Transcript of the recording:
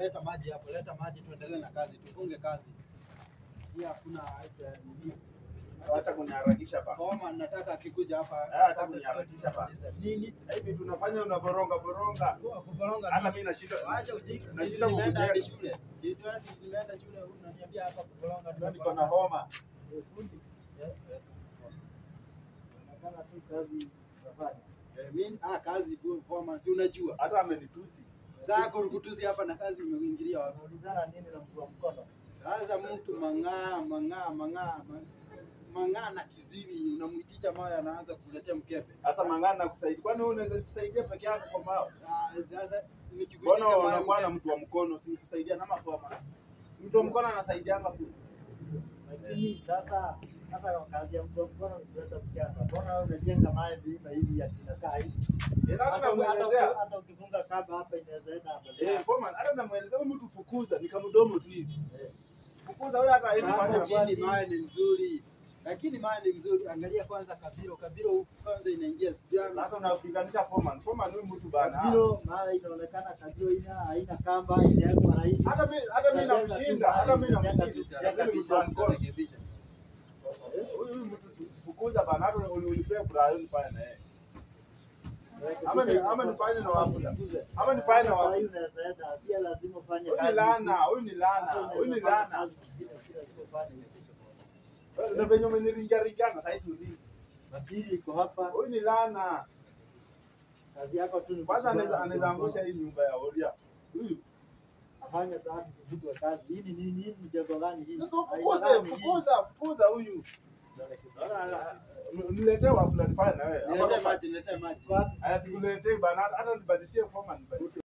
Leta maji hapo, leta maji tuendelee na kazi, tufunge kazi. Pia hakuna haja nini. Acha kuniharakisha ba. Foreman nataka akikuja hapa. Ah, acha kuniharakisha ba. Nini? Hivi tunafanya unaboronga boronga. Kuboronga. Hata mimi nashinda. Acha ujinga. Nashinda Nimeenda hadi kukujenga. shule. Kitu nimeenda shule unaniambia hapa kuboronga. Niko na homa. Fundi, Yes. inaonekana tu kazi unafanya. Mimi kazi foreman si unajua. Hata amenitusi. Sasa kurukutuzi hapa na kazi imeingilia wapi? Unaulizana nini na mtu wa mkono? Sasa mtu mang'aa mang'aa mang'aa mang'aa na kiziwi unamuitisha mawe anaanza kuletea mkebe. Sasa mang'ana nakusaidia. Kwani wewe unaweza kusaidia peke yako kwa mawe? Sasa nikikuitisha Mbona mawe unakuwa na mkebe. mtu wa mkono si kusaidia na mafoma? Si mtu wa mkono anasaidianga fundi. Lakini sasa hata kazi ya mtu wa mkono ni kuleta mchanga. Mbona wewe unajenga mawe vilima hivi ati inakaa hivi? Hata Hata namuelezea. hata ukifunga kamba hapa inaweza enda hapa. Eh, foreman, hata namuelezea huyu mtu fukuza, ni kamdomo tu hivi. Fukuza wewe hata hivi fanya. Lakini mawe ni mzuri. Lakini mawe ni mzuri. Angalia kwanza kabiro, kabiro huku kwanza inaingia sijana. Sasa unapiganisha foreman. Foreman huyu mtu bana. Kabiro mawe inaonekana kabiro ina haina kamba inawekwa rahisi. Hata mimi namshinda, hata mimi namshinda. Mimi mtu wa mkono. Rekebisha. Huyu mtu fukuza bana, hata ulipea kura nifanye na yeye. Ama nifanye na Wafula. Ama nifanye na Wafula. Unaweza enda, si lazima ufanye Huyu ni kazi. laana, huyu ni laana, huyu ni laana. Na venye umeniringaringana sasa hivi uringi. Mapili iko hapa, Huyu ni laana. kazi yako tu ni Kwanza kusimama na anaweza mtu wa angusha mkono. hii nyumba ya Oria. Huyu. Afanye kazi kufutwa kazi. Hii ni nini? Hii ni mjengo gani hii? Sasa Aina fukuze, gani hii? fukuza, fukuza huyu. Niletee Wafula nifanye na wewe. Niletee maji, niletee maji. Wapi? Aya, sikuletei bana, hata nibadilishie foreman nibadilishie.